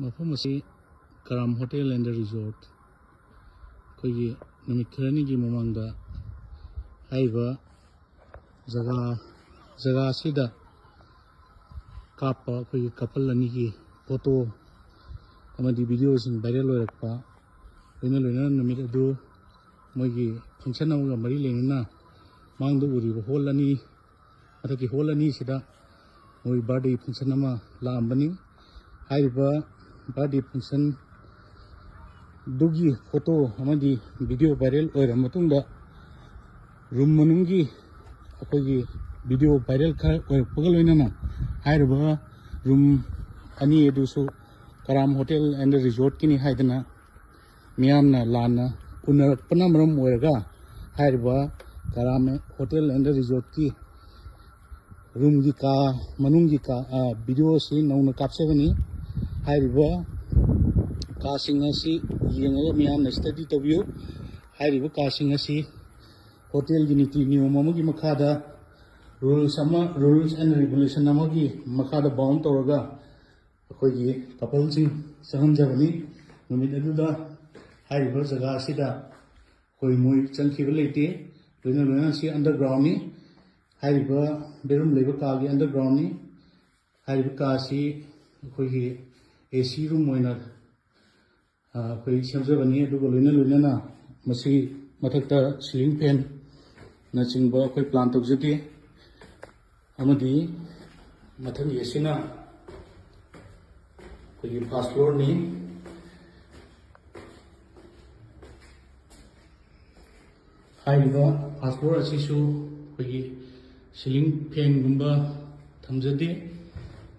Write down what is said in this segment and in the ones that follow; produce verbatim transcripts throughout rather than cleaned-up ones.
ꯃꯐꯝ ꯑꯁꯤ ꯀꯔꯥꯝ hotel and resort, ꯑꯩꯈꯣꯏꯒꯤ ꯅꯨꯃꯤꯠ ꯈꯔꯅꯤꯒꯤ ꯃꯃꯥꯡꯗ ꯍꯥꯏꯔꯤꯕ ꯖꯒꯥ ꯖꯒꯥ ꯑꯁꯤꯗ ꯀꯥꯞꯄ ꯑꯩꯈꯣꯏꯒꯤ ꯀꯄꯜ ꯑꯅꯤꯒꯤ ꯐꯣꯇꯣ ꯑꯃꯗꯤ ꯚꯤꯗꯤꯑꯣꯁꯤꯡ ꯚꯥꯏꯔꯦꯜ ꯑꯣꯏꯔꯛꯄ, ꯂꯣꯏꯅ ꯂꯣꯏꯅꯅ ꯅꯨꯃꯤꯠ ꯑꯗꯨ ꯃꯣꯏꯒꯤ ꯐꯪꯁꯟ ꯑꯃꯒ ꯃꯔꯤ ꯂꯩꯅꯅ ꯃꯥꯡꯗ ꯎꯔꯤꯕ ꯍꯣꯜ ꯑꯅꯤ, ꯃꯊꯛꯀꯤ ꯍꯣꯜ ꯑꯅꯤꯁꯤꯗ ꯃꯣꯏ ꯕꯥꯔꯗꯦ ꯐꯪꯁꯟ ꯑꯃ ꯂꯥꯛꯑꯝꯕꯅꯤ꯫ ꯍꯥꯏꯔꯤꯕ ꯕꯥꯔꯗꯦ ꯐꯪꯁꯟꯗꯨꯒꯤ ꯐꯣꯇꯣ ꯑꯃꯗꯤ ꯚꯤꯗꯤꯑꯣ ꯚꯥꯏꯔꯦꯜ ꯑꯣꯏꯔꯕ ꯃꯇꯨꯡꯗ ꯔꯨꯝ ꯃꯅꯨꯡꯒꯤ ꯑꯩꯈꯣꯏꯒꯤ ꯚꯤꯗꯤꯑꯣ ꯚꯥꯏꯔꯦꯜ ꯈꯔ ꯑꯣꯏꯔꯛꯄꯒ ꯂꯣꯏꯅꯅ ꯍꯥꯏꯔꯤꯕ ꯔꯨꯝ ꯑꯅꯤ ꯑꯗꯨꯁꯨ ꯀꯔꯥꯝ ꯍꯣꯇꯦꯜ ꯑꯦꯟ ꯔꯤꯖꯣꯔꯠꯀꯤꯅꯤ ꯍꯥꯏꯗꯅ ꯃꯤꯌꯥꯝꯅ ꯂꯥꯟꯅ ꯎꯅꯔꯛꯄꯅ ꯃꯔꯝ ꯑꯣꯏꯔꯒ ꯍꯥꯏꯔꯤꯕ ꯀꯔꯥꯝ ꯍꯣꯇꯦꯜ ꯑꯦꯟ ꯔꯤꯖꯣꯔꯠꯀꯤ ꯔꯨꯝꯒꯤ ꯀꯥ ꯃꯅꯨꯡꯒꯤ ꯀꯥ, ꯑ, ꯚꯤꯗꯤꯑꯣ ꯑꯁꯤ ꯅꯧꯅ ꯀꯥꯞꯆꯕꯅꯤ꯫ ꯍꯥꯏꯔꯤꯕ ꯀꯥꯁꯤꯡ ꯑꯁꯤ ꯌꯦꯡꯉꯒ ꯃꯤꯌꯥꯝꯅ ꯁ꯭ꯇꯗꯤ ꯇꯧꯕꯤꯌꯨ꯫ ꯍꯥꯏꯔꯤꯕ ꯀꯥꯁꯤꯡ ꯑꯁꯤ ꯍꯣꯇꯦꯜꯒꯤ ꯅꯤꯇꯤ ꯅꯤꯌꯣꯝ ꯑꯃꯒꯤ ꯃꯈꯥꯗ, ꯔꯨꯜꯁ ꯑꯃ, ꯔꯨꯜꯁ ꯑꯦꯟ ꯔꯤꯒꯨꯂꯦꯁꯟ ꯑꯃꯒꯤ ꯃꯈꯥꯗ ꯕꯥꯎꯟ ꯇꯧꯔꯒ ꯑꯩꯈꯣꯏꯒꯤ ꯀꯄꯜꯁꯤꯡ ꯆꯪꯍꯟꯖꯕꯅꯤ꯫ ꯅꯨꯃꯤꯠ ꯑꯗꯨꯗ ꯍꯥꯏꯔꯤꯕ ꯖꯒꯥ ꯑꯁꯤꯗ ꯑꯩꯈꯣꯏ ꯃꯣꯏ ꯆꯪꯈꯤꯕ ꯂꯩꯇꯦ꯫ ꯂꯣꯏꯅ ꯂꯣꯏꯅꯅ ꯁꯤ ꯑꯟꯗꯔꯒ꯭ꯔꯥꯎꯟꯅꯤ꯫ ꯍꯥꯏꯔꯤꯕ ꯕꯦꯗꯔꯨꯝ ꯂꯩꯕ ꯀꯥꯒꯤ ꯑꯟꯗꯔꯒ꯭ꯔꯥꯎꯟꯅꯤ꯫ ꯍꯥꯏꯔꯤꯕ ꯀꯥ ꯑꯁꯤ ꯑꯩꯈꯣꯏꯒꯤ ꯑꯦ ꯁꯤ ꯔꯨꯝ ꯑꯣꯏꯅ, ꯑ, ꯑꯩꯈꯣꯏ ꯁꯦꯝꯖꯕꯅꯤ꯫ ꯑꯗꯨꯒ ꯂꯣꯏꯅ ꯂꯣꯏꯅꯅ ꯃꯁꯤ ꯃꯊꯛꯇ ꯁꯤꯂꯤꯡ ꯐꯦꯟꯅꯆꯤꯡꯕ ꯑꯩꯈꯣꯏ ꯄ꯭ꯂꯥꯟ ꯇꯧꯖꯗꯦ꯫ ꯑꯃꯗꯤ ꯃꯊꯪꯒꯤ ꯑꯁꯤꯅ ꯑꯩꯈꯣꯏꯒꯤ ꯐꯥꯔꯁ ꯐ꯭ꯂꯣꯔꯅꯤ꯫ ꯍꯥꯏꯔꯤꯕ ꯐꯥꯔꯁ ꯐ꯭ꯂꯣꯔ ꯑꯁꯤꯁꯨ ꯑꯩꯈꯣꯏꯒꯤ ꯁꯤꯂꯤꯡ ꯐꯦꯟꯒꯨꯝꯕ ꯊꯝꯖꯗꯦ꯫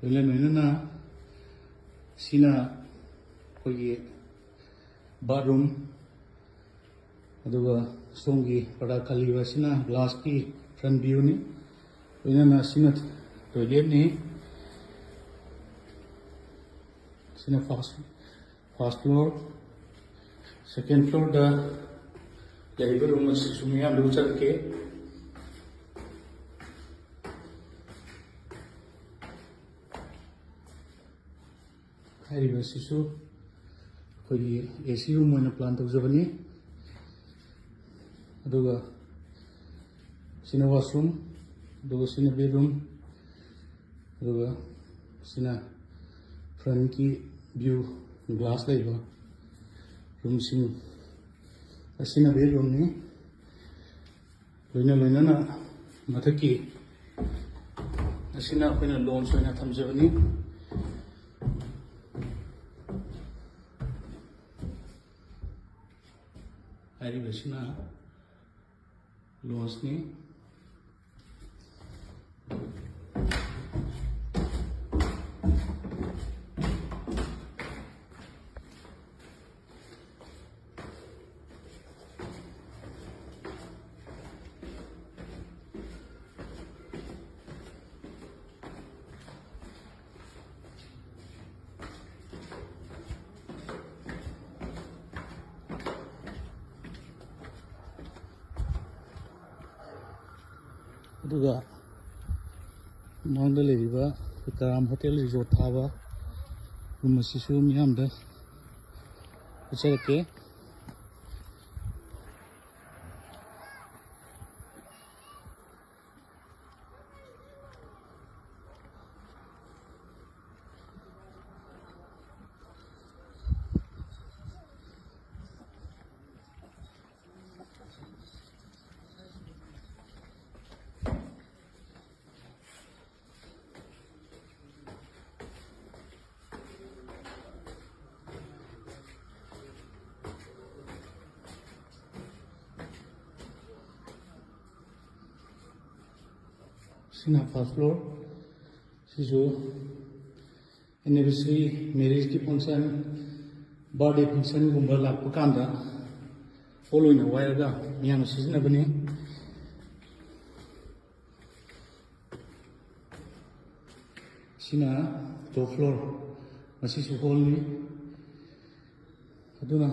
ꯂꯣꯏꯅ ꯂꯣꯏꯅꯅ ꯁꯤꯅ ꯑꯩꯈꯣꯏꯒꯤ ꯕꯥꯠꯔꯨꯝ, ꯑꯗꯨꯒ ꯁꯣꯝꯒꯤ ꯄꯔꯗꯥ ꯈꯜꯂꯤꯕ ꯑꯁꯤꯅ ꯒ꯭ꯂꯥꯁꯀꯤ ꯐ꯭ꯔꯟ ꯚ꯭ꯌꯨꯅꯤ꯫ ꯂꯣꯏꯅꯅ ꯁꯤꯅ ꯇꯣꯏꯂꯦꯠꯅꯤ꯫ ꯁꯤꯅ ꯐꯥꯔꯁ ꯐꯥꯔꯁ ꯐ꯭ꯂꯣꯔ꯫ ꯁꯦꯀꯦꯟ ꯐ꯭ꯂꯣꯔꯗ ꯂꯩꯔꯤꯕ ꯔꯨꯝ ꯑꯁꯤꯁꯨ ꯃꯤꯌꯥꯝꯗ ꯎꯠꯆꯔꯛꯀꯦ꯫ ꯍꯥꯏꯔꯤꯕꯁꯤꯁꯨ ꯑꯩꯈꯣꯏꯒꯤ AC room ꯑꯣꯏꯅ plan ꯇꯧꯖꯕꯅꯤ꯫ ꯑꯗꯨꯒ ꯁꯤꯅ washroom, ꯑꯗꯨꯒ ꯁꯤꯅ bedroom, ꯑꯗꯨꯒ ꯁꯤꯅ frontꯀꯤ view, glass ꯂꯩꯕ roomꯁꯤꯡ꯫ ꯑꯁꯤꯅ bedroomꯅꯤ꯫ ꯂꯣꯏꯅ ꯂꯣꯏꯅꯅ ꯃꯊꯛꯀꯤ ꯑꯁꯤꯅ ꯑꯩꯈꯣꯏꯅ lounge ꯑꯣꯏꯅ ꯊꯝꯖꯕꯅꯤ꯫ ꯍꯥꯏꯔꯤꯕꯁꯤꯅ loungeꯅꯤ꯫ ꯑꯗꯨꯒ ꯃꯃꯥꯡꯗ ꯂꯩꯔꯤꯕ ꯑꯩꯈꯣꯏ ꯀꯔꯥꯝ ꯍꯣꯇꯦꯜ ꯔꯤꯖꯣꯔꯠ ꯊꯥꯕ ꯔꯨꯝ ꯑꯁꯤꯁꯨ ꯃꯤꯌꯥꯝꯗ ꯎꯠꯆꯔꯛꯀꯦ꯫ ꯁꯤꯅ first floor꯫ ꯁꯤꯁꯨ anniversary, marriageꯀꯤ function, birthday functionꯒꯨꯝꯕ ꯂꯥꯛꯄ ꯀꯥꯟꯗ hall ꯑꯣꯏꯅ ꯋꯥꯏꯔꯒ ꯃꯤꯌꯥꯝꯅ ꯁꯤꯖꯤꯟꯅꯕꯅꯤ꯫ ꯁꯤꯅ top floor, ꯃꯁꯤꯁꯨ hallꯅꯤ꯫ ꯑꯗꯨꯅ